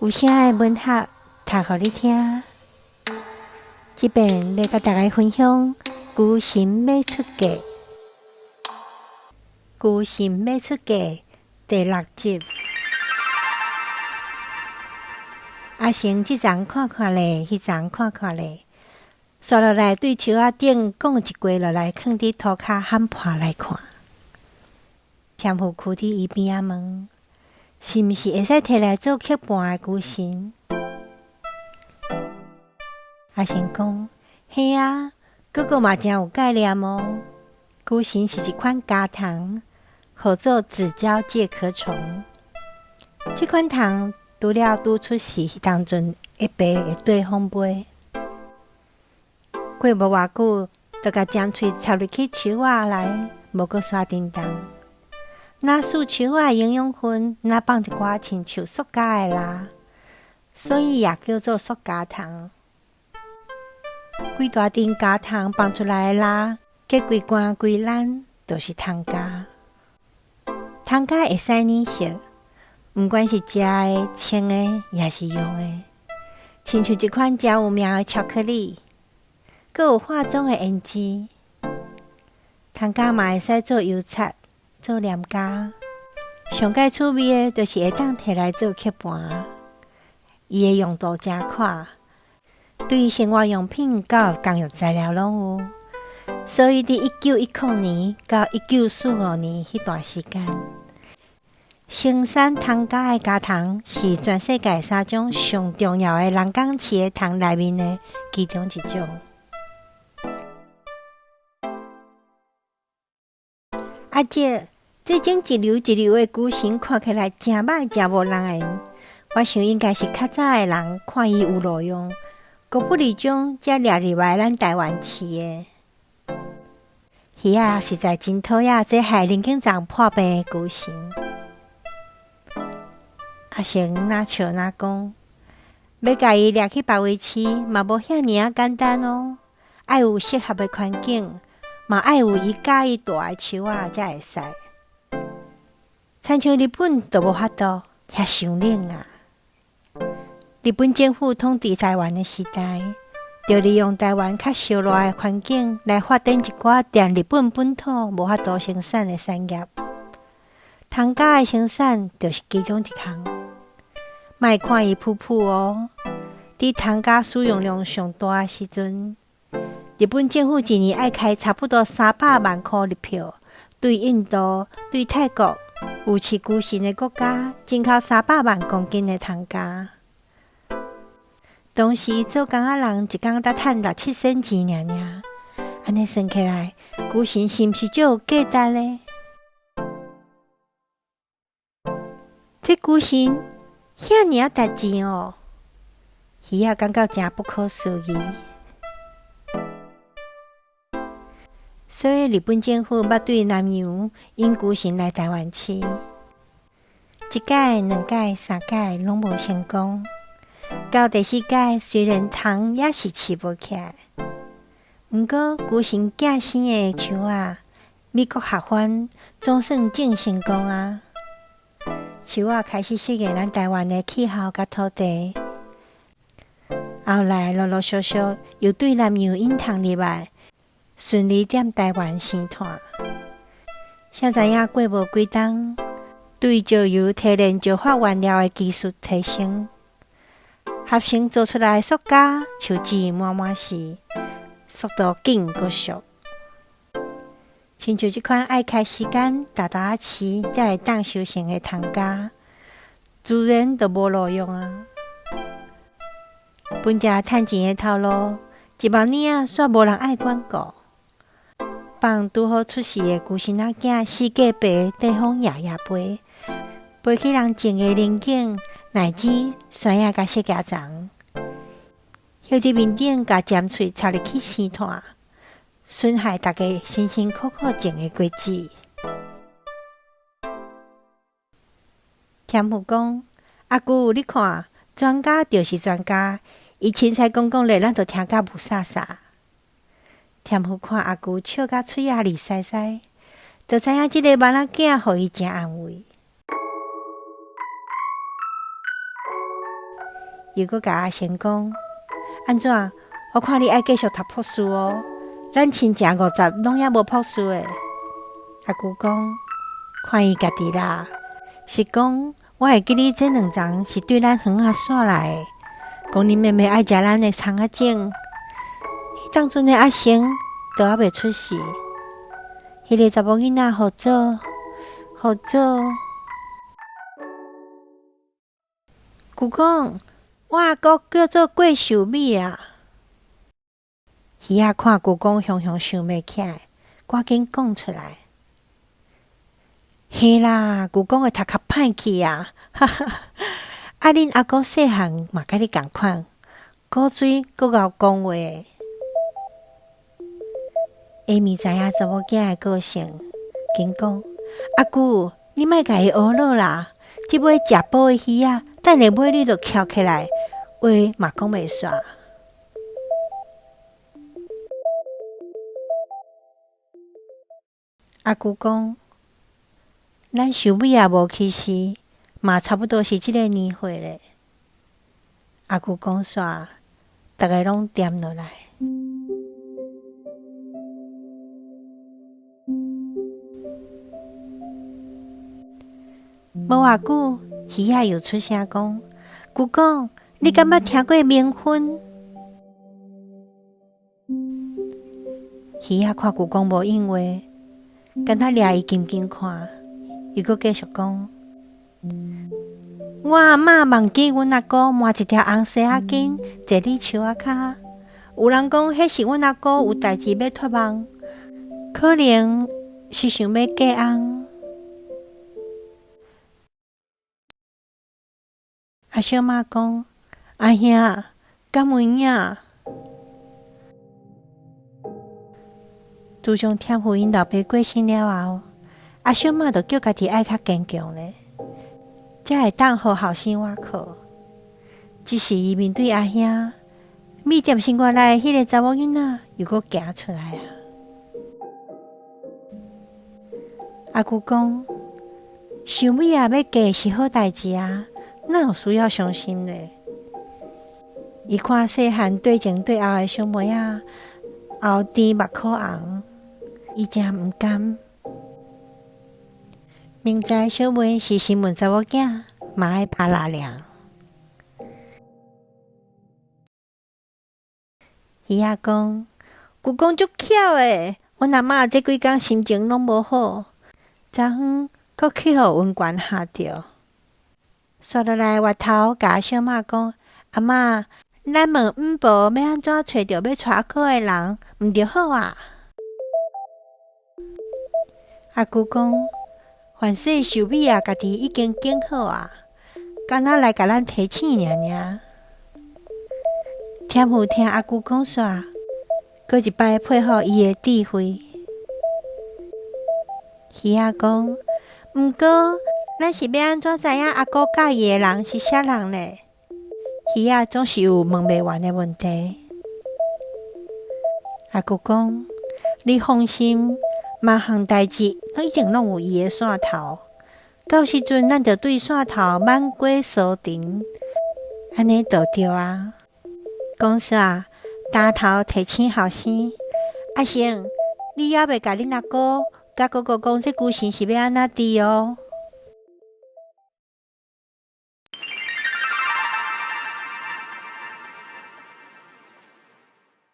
有聲的文學讀予你聽。這遍欲佮大家分享《龜神欲出嫁》，《龜神欲出嫁》第六集。阿成這層看看咧，彼層看看咧，煞落來對樹仔頂摃一塊落來，囥佇塗跤喊盤來看。添富趺佇伊邊仔問：是毋是會使提來做曲盤的龜神？阿成講：嘿啊，閣閣嘛誠有概念哦。龜神是一款膠蟲，號做紫膠介殼蟲。這款蟲除了拄出世彼當陣會爬會綴風飛，過無偌久，就共尖喙插入去樹仔內，無閣徙振動。若挲樹仔的營養分，若放一寡親像塑膠的蠟，所以也叫做塑膠蟲。規大陣膠蟲放出來的蠟，結規罐規籃，就是糖膠。糖膠會使染色，毋管是食的、穿的，抑是用的。親像一款誠有名的巧克力，閣有化妝的胭脂。糖膠嘛會使做油漆。做黏膠，上蓋趣味的，就是會當提來做曲盤。伊的用途誠闊，對生活用品到工業材料攏有。所以佇1910年到1945年彼段時間，生產糖膠的膠蟲是全世界三種上重要的人工飼的蟲內面的其中一種。阿叔，這種一溜一溜的龜神看起來誠歹，誠無人緣。我想應該是較早的人看伊有路用，孤不離將才掠入來咱台灣飼的。魚仔實在真討厭這害神經臟破病的龜神。阿成若笑若講，欲共伊掠去別位飼，嘛無遐爾仔簡單哦，愛有適合的環境。嘛愛有伊佮意蹛的樹仔才會使。親像日本就無法度，遐傷冷啊！日本政府統治台灣的時代，就利用台灣較燒熱的環境來發展一寡佇日本本土無法度生產的產業。糖膠的生產就是其中一項。莫看伊殕殕哦，佇糖膠使用量上大的時陣，日本政府一年愛開差不多300萬箍日票，對印度、對泰國有飼龜神的國家進口300萬公斤的糖膠。當時做工仔人一工才趁六七仙錢爾爾，按呢算起來，龜神是毋是足有價值呢？這龜神遐爾仔值錢哦！魚仔感覺誠不可思議。所以日本政府捌對南洋引龜神來台灣飼，一擺、兩擺、三擺攏無成功。到第四擺，雖然蟲猶是飼無起來，毋過龜神囝生的樹仔，美國合番總算種成功啊！樹仔開始適應咱台灣的氣候佮土地，後來陸陸續續又對南洋引蟲入來，順利踮台灣生湠。誰知影過無幾冬，對石油提煉石化原料的技術提升，合成做出來的塑膠樹脂滿滿是，速度緊閣俗。親像這款愛開時間沓沓仔飼才會當收成的糖膠，自然就無路用啊！本食趁錢的頭路，一目年仔煞無人愛管顧，放拄好出世的龜神仔囝四界爬，綴風搖搖飛，飛去人種的龍井、奶子、山野佮釋迦叢，歇佇面頂共尖喙插入去生湠。損害大家辛辛苦苦種的果子。添富講：阿舅，你看，專家就是專家，伊凊彩講講咧，咱就聽甲霧煞煞。添富看阿舅笑甲喙仔膩捒捒，就知影這個万仔囝予伊誠安慰。又閣共阿成講：按怎？我看你愛繼續讀博士哦，咱親情50攏猶無博士的。阿舅講：看伊家己啦，是講我會記得這兩欉是對咱園仔煞來的，講恁妹妹愛食咱的蔥仔種。彼當陣的阿成都猶未出世，彼個查某囡仔號做號做。舅講，我阿姑叫做郭秀美啊。魚仔看舅公雄雄想袂起來，趕緊講出來。嘿啦，舅公的頭殼歹去啊！哈哈，啊，恁阿姑細漢嘛佮你仝款，古錐閣𠢕講話。下暝知影查某囝的個性，緊講：阿舅，你莫共伊學落啦，這尾食飽的魚仔，等下尾你就翹起來，話嘛講袂煞。阿舅講，咱秀美也無去時，嘛差不多是這个年歲咧。阿舅講煞，逐个攏恬落來。無偌久，魚仔又出聲講：舅公，你敢捌聽過冥婚？魚仔看舅公無應話，敢若掠伊緊緊看，又閣繼續講：我阿嬤夢見阮阿姑挽一條紅紗仔巾坐佇樹仔跤，有人講彼是阮阿姑有代誌欲託夢，可能是想欲嫁翁。阿小媽講：阿兄，敢有影？自從添富𪜶老爸過身了後，阿小媽就叫家己愛較堅強咧，才會當予後生倚靠。只是伊面對阿兄，米店生活內彼个查某囡仔又閣行出來啊！阿舅講，秀美仔欲嫁是好代誌啊，哪有需要傷心咧？伊看細漢對前對後的小妹仔，喉甜目箍紅，伊誠毋甘。明知小妹是新聞查某囝，嘛愛拍拉涼。魚仔講，舅公足巧的，阮阿嬤這幾工心情攏無好，昨昏閣去予溫泉嚇著。煞落來越頭共阿小媽講：阿嬤，咱問五婆欲按怎揣著欲娶阿姑的人，毋著好啊？阿舅講，凡勢秀美仔家己已經揀好啊，敢若來共咱提醒爾爾。添富聽阿舅講煞，閣一擺佩服伊的智慧。魚仔講，毋過咱是欲按怎知影阿姑佮意的人是啥人呢？魚仔總是有問袂完的問題。阿舅講，你放心，每項代誌攏一定攏有伊的線頭。到時陣，咱就對線頭挽過鎖定，按呢就對啊。講煞，擔頭提醒後生，阿成，你猶未共恁阿姑佮哥哥講這龜神是欲按怎治哦。